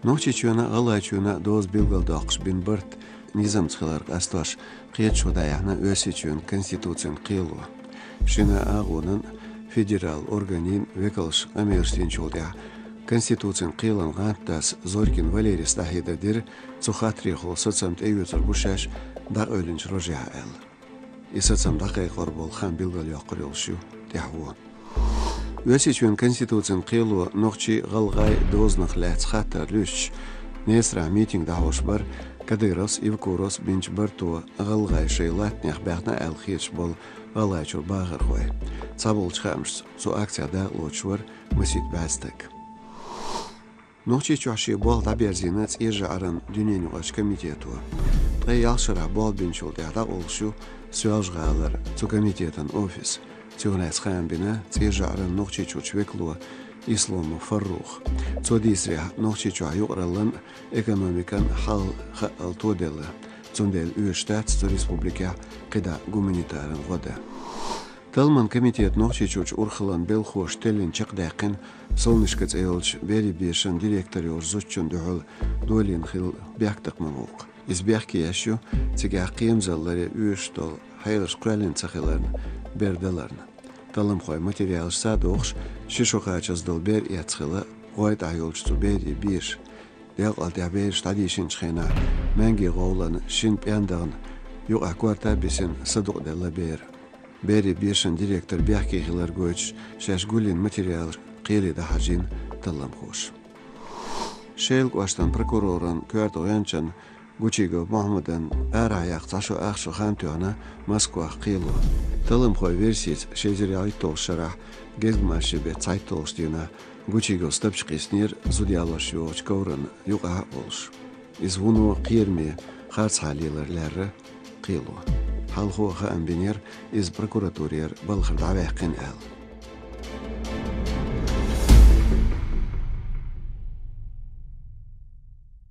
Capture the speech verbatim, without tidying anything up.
Нохчийчоьнна а, ГӀалгӀайчоьнна а доза билгалдоаккхаш бина барт низамца хилар къастош кхеташо дӀаяьхьна Оьрсийчоьнан Конституцин кхело. Шина агӀонан федерал органийн векалш къамелаш динчул тӀехьагӀа Конституцин кхелан гӀантдас Зорькин Валерийс дӀахьедар дира, цу хаттарехула сацам тӀеоьцур бу шаьш дӀакъевлинчу рожехь аьлла. И сацам дӀакхайкхор болу хан билгалйоккхур йолуш ю тӀаьхьо. Оьрсийчоьнан Конституцин кхело нохчий, гӀалгӀай дозанах лаьцна хаттар луьстуш, Несарахь митинг дӀахьош бара Кадыровс, Евкуровс бинчу барто гӀалгӀай шайн латтанех баьхна аьлла хеташ болу ГӀалгӀайчуьра бахархой. Цхьаболчу хаамашца, цу акцех дакъалоцуш вара масийтта бӀе стаг. Нохчийчохь шен болх дӀаберзийна ЦӀен жӀаран дуьненаюкъарчу комитето. Ткъе ялх шарахь болх бинчул тӀаьхьа дӀакъовлуш ю Соьлжа-ГӀалара цу комитетан офис. Цунах лаьцна хаам бина ЦӀен жӀаран Нохчийчуьрчу векало Исломов Фарруха. Цо дийцарехь, Нохчийчохь юкъараллан, экономикан хьал хаъал тоделла, цундела оьшуш дац цу республикехь кхидӀа гуманитаран гӀо дан. Талламан комитето Нохчийчуьрчу урхаллан белхоша теллина чекхдаьккхина «Солнышко» цӀе йолчу берийн бешан директор йолчу зудчунна дуьхьал долийна хилла бехктакхаман гӀуллакх. Иза бехке еш ю, цигахь кхерамзалла ларъян оьшуш долу хьелаш кхоьллина ца хиларна, бер даларна. Талламхойн материалаш схьадохуш, ши шо кхачаза долу бер эцна хилла гӀойтӀахь йолчу цу берийн беша. Делкъал тӀехь бераш дӀадийшинчу хенахь, маьнги гӀовллана шина пӀен дахана, юкъахь корта а бисина, садукъаделла бер. Берийн бешан директор бехке хилар гойтуш, шаьш гулйина материалаш кхеле дӀахьажийна талламхоша. Шелан кӀоштан прокуроран коьрта гӀоьнчанна Гучигов Мухьаммадан арахь яккха цхьа шо ах шо хан тоьхна Москвахь кхело. Талламхойн версица, ши эзар ялхитталгӀачу шарахь гезгмашин беттан цхьайтталгӀачу дийнахь Гучиговс тапча къийсинера зуда ялош йогӀучу коврана юкъахь а волуш. Иза вуно кхераме харцхьа лелар лаьрра кхело. Хьалхо а хаам бинера, иза прокуратурера балхара дӀаваьккхина аьлла.